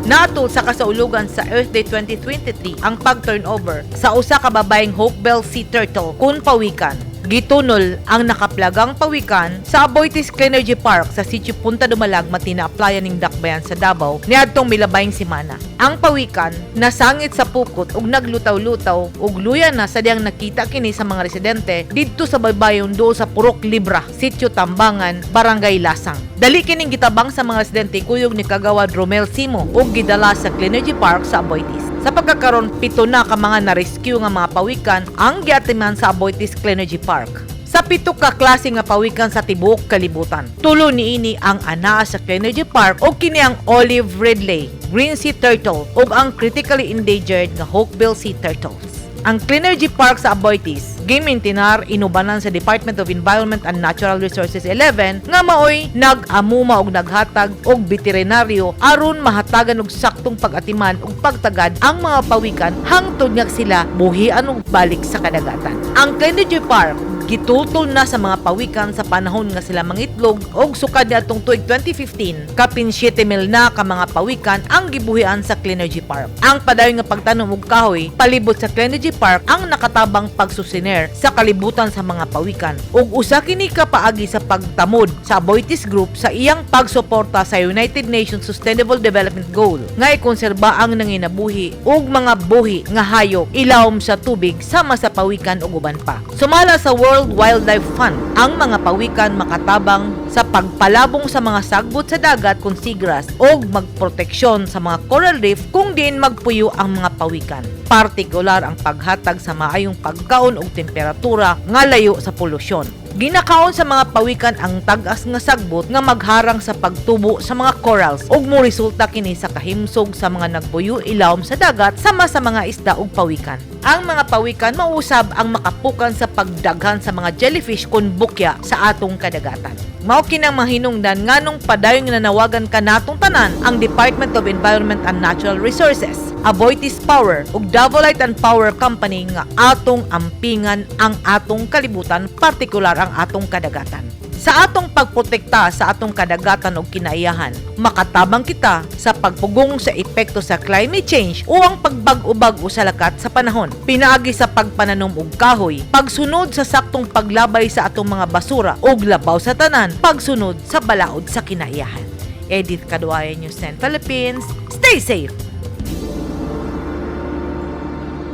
Natul sa kasaulugan sa Earth Day 2023 ang pag-turnover sa usa ka babaeng Hawkbill Sea Turtle kun pawikan. Gitunol ang nakaplagang pawikan sa Aboitiz Cleanergy Park sa Sitio Punta Dumalag, Matina, Playa ning Dakbayan sa Davao niadtong milabayng semana. Ang pawikan nasangit sa pukot ug naglutaw-lutaw ug luya na sa diyang nakita kini sa mga residente didto sa baybayon duol sa Purok Libra, Sitio Tambangan, Barangay Lasang. Dali kining gitabang sa mga residente kuyog ni Kagawad Romel Simo ug gidala sa Cleanergy Park sa Aboitiz. Sa pagkakaron, 7 na ka mga na-rescue nga mga pawikan ang giatiman sa Aboitiz Cleanergy Park. Sa 7 ka klase nga pawikan sa tibuok kalibutan, 3 niini ang anaa sa Cleanergy Park ug kini ang Olive Ridley, Green Sea Turtle ug ang critically endangered nga Hawkbill Sea Turtles. Ang Cleanergy Park sa Aboitiz gimintinar inubanan sa Department of Environment and Natural Resources 11 nga maoy nag-amuma og naghatag og veterinaryo aron mahatagan og saktong pag-atiman ug pagtagad ang mga pawikan hangtod nga sila buhian og balik sa kadagatan. Ang Cleanergy Park gitultol na sa mga pawikan sa panahon nga sila mangitlog og sukad niadtong tuig 2015, kapin 7,000 na ka mga pawikan ang gibuhian sa Cleanergy Park. Ang padayon nga pagtanom og kahoy palibot sa Cleanergy Park ang nakatabang pagsusiner sa kalibutan sa mga pawikan ug usa kini ka paagi sa pagtamod sa Aboitiz Group sa iyang pagsuporta sa United Nations Sustainable Development Goal nga ikonserba ang nanginabuhi ug mga buhi nga hayop ilawom sa tubig sama sa pawikan ug uban pa. Sumala sa World Wildlife Fund, ang mga pawikan makatabang sa pagpalabong sa mga sagbot sa dagat kung seagrass o magproteksyon sa mga coral reef kung diin magpuyo ang mga pawikan. Partikular ang paghatag sa maayong pagkaon ug temperatura nga layo sa polusyon. Ginakaon sa mga pawikan ang tag-as nga sagbot nga magharang sa pagtubo sa mga corals ug moresulta kini sa kahimsog sa mga nagbuyo ilawom sa dagat sama sa mga isda ug pawikan. Ang mga pawikan mausab ang makapukan sa pagdaghan sa mga jellyfish kun bukya sa atong kadagatan. Mao kinang mahinungdan nganong padayon nga nanawagan kanatong tanan ang Department of Environment and Natural Resources, Aboitiz Power ug Davao Light and Power Company nga atong ampingan ang atong kalibutan, partikular ang atong kadagatan. Sa atong pagprotekta sa atong kadagatan ug kinaiyahan, makatabang kita sa pagpugong sa epekto sa climate change o ang pagbag-o-bag-o sa lakat sa panahon. Pinaagi sa pagpananom og kahoy, pagsunod sa saktong paglabay sa atong mga basura ug labaw sa tanan, pagsunod sa balaod sa kinaiyahan. Edith Kaduaya, News 10 Philippines. Stay safe!